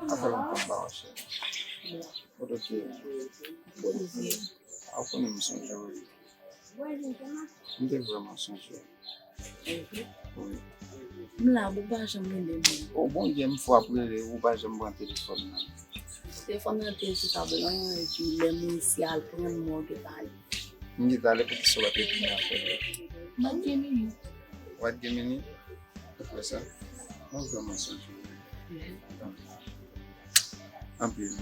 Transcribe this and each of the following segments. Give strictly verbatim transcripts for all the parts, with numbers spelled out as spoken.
Sa fè lontan m pa wè w, cheri. Kote w te ye? Ou konnen m sonje w wi. M te vrèman sonje w. Wi. M la, ou pa janm rele m. O Bondye, m fwa ap rele w, ou pa janm pran telefòn nan. Telefòn nan te sou tab lan, epi lè m resi al pran l, mwen gentan ale. M gentan ale, poukisa w pa te di m afè l? M pa t gen minit. Ou pa t gen minit? Apre sa, mwen vrèman sonje w. Anpil. Sa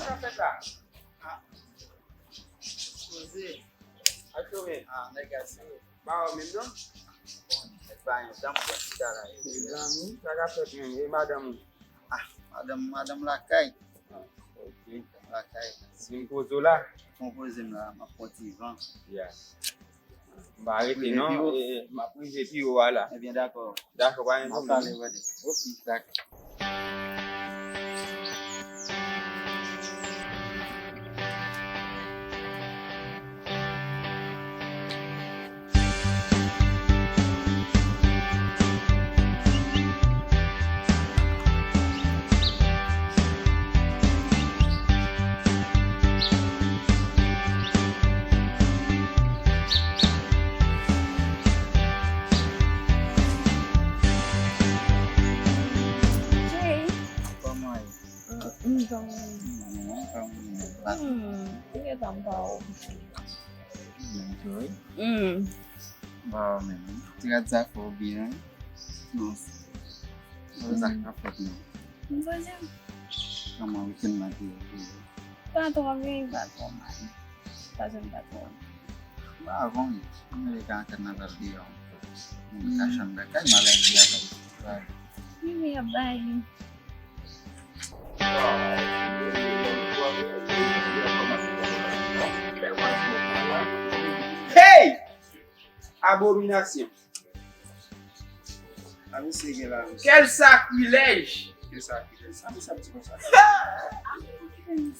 k ap fèt la? Ah. Poze. Ak yo menm. Ah, nèg la se. Ba ou menm non? Bon, nèg pa yon dan pou chita la. Mezanmi, sa k ap fèt menm? E madanm ou? Ah, madanm, madanm lakay. Ah, ok. Madanm lakay. Vin poze w la. Fon poze m la, m ap pran ti van. Yeah. M pa rete non, e, m ap rive pi wo a la. Ebyen, dakò. Dakò, pa gen pwoblèm. N ap pale, brother. Ok, dakò. Kòman ye? Mm, mm, kòman ye? Mm, kòman ye? Hmm, ou gentan pa wè w. Menm tou wi. Hmm. Ba w menm. Ti rad sa fè w byen wi. Non. Sa k ap fèt non. M poze m. Kòman wikenn nan te ye pou ou? Pa twò byen, pa twò mal. Pase m pa twò. M pa konnen. M rete antre nan lòt deyò. M kache anndan kay, maladi a bay travay. Wi, wi, ap bay li. Hey! Abominasyon. A misye gen la, mesye. Quel sacrilège! Quel sacrilège! Sa misye ap di konsa?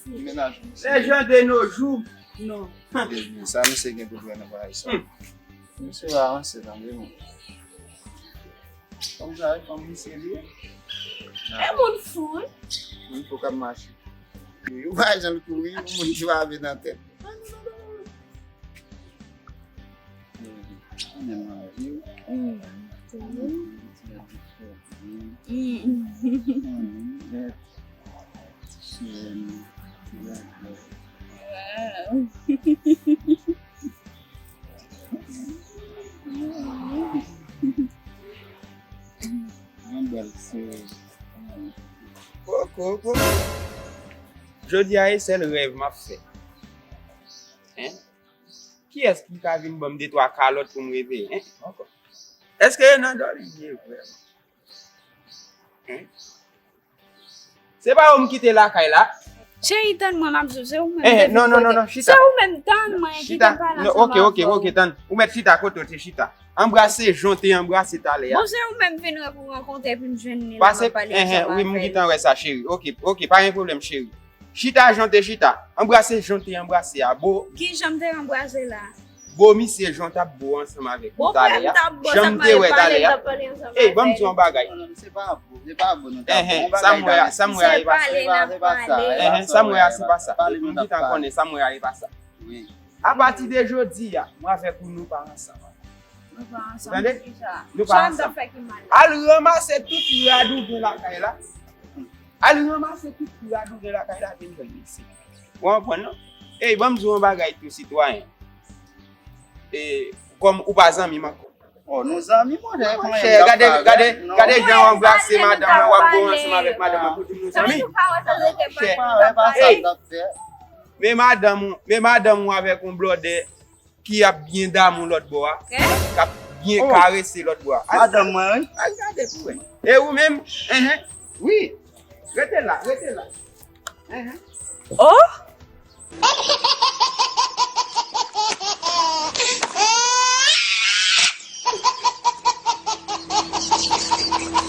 Mennaj ou, mesye. Les gens de nos jours, non. Sa misye gen pou l wè nan bagay sa. Hmm. Misye pa avanse, tande, mwen. Kòm sa, e fanm misye li ye. E moun fou, wi. Moun fou k ap mache. Ou pa jan l kouri, moun ki pa vin nan tèt. Jodi a, e sèl rèv m ap fè. Hein? Kiyès ki ka vin ban m de twa kalòt pou m reveye, hein? Èske e nan dòmi m ye vrèman? Hein? Se pa ou m kite lakay la? Cheri, tann mwen, m ap di w, se ou menm ki vin pote. Eh, non, non, non, non, chita. Se ou menm, tann mwen, kite m pale ansanm avè w. Ok, ok, ok, tann. Ou mèt chita kote w te chita. Anbrase jan w te anbrase talè a. Bon, se ou menm vin wè pou rankontre epi m jwenn li la, m ap pale ansanm avè l. Wi, m gentan wè sa, cheri. Ok, ok, pa gen pwoblèm, cheri. Chita jan w te chita. Anbrase jan w te anbrase a. Bo. Ki jan m te anbrase la? Bo misye jan w t ap bo ansanm avèk li talè a. Jan m te wè talè a. Ey, ban m di w yon bagay. Non, non, se pa bo, se pa bo nou t ap bo. Yon bagay sa m wè a, sa m wè a, e pa sa. Se pale n ap pale. Sa m wè a, se pa sa. M gentan konnen sa m wè a, e pa sa. Wi. Apati de jodi a, mwen avèk ou, nou pa ansanm ankò. Nou pa ansanm. Tande? Poukisa? Nou pa ansanm. Sa n t ap fè ki mal la? Al ranmase tout rad ou gen lakay la. Al ranmase tout rad ou gen lakay la, vin jwenn mwen isit. Ou konprann, non? Ey, ban m di w yon bagay tou, sitwayen. E, kòm ou pa zanmi m ankò. Oh, nou zanmi, monchè, kòman chè, gade, gade, gade jan w anbrase madanm mwen, w ap bo ansanm avèk madanm mwen pou di m nou zanmi. Chè, ey, men madanm ou, men madanm ou avèk yon blòdè ki ap byen damou lòt bò a, k ap byen karese lòt bò a. Madanm mwen, wi. Al gade pou wè. E ou menm? Enhen. Wi. Rete la, rete la. Enhen. Oh!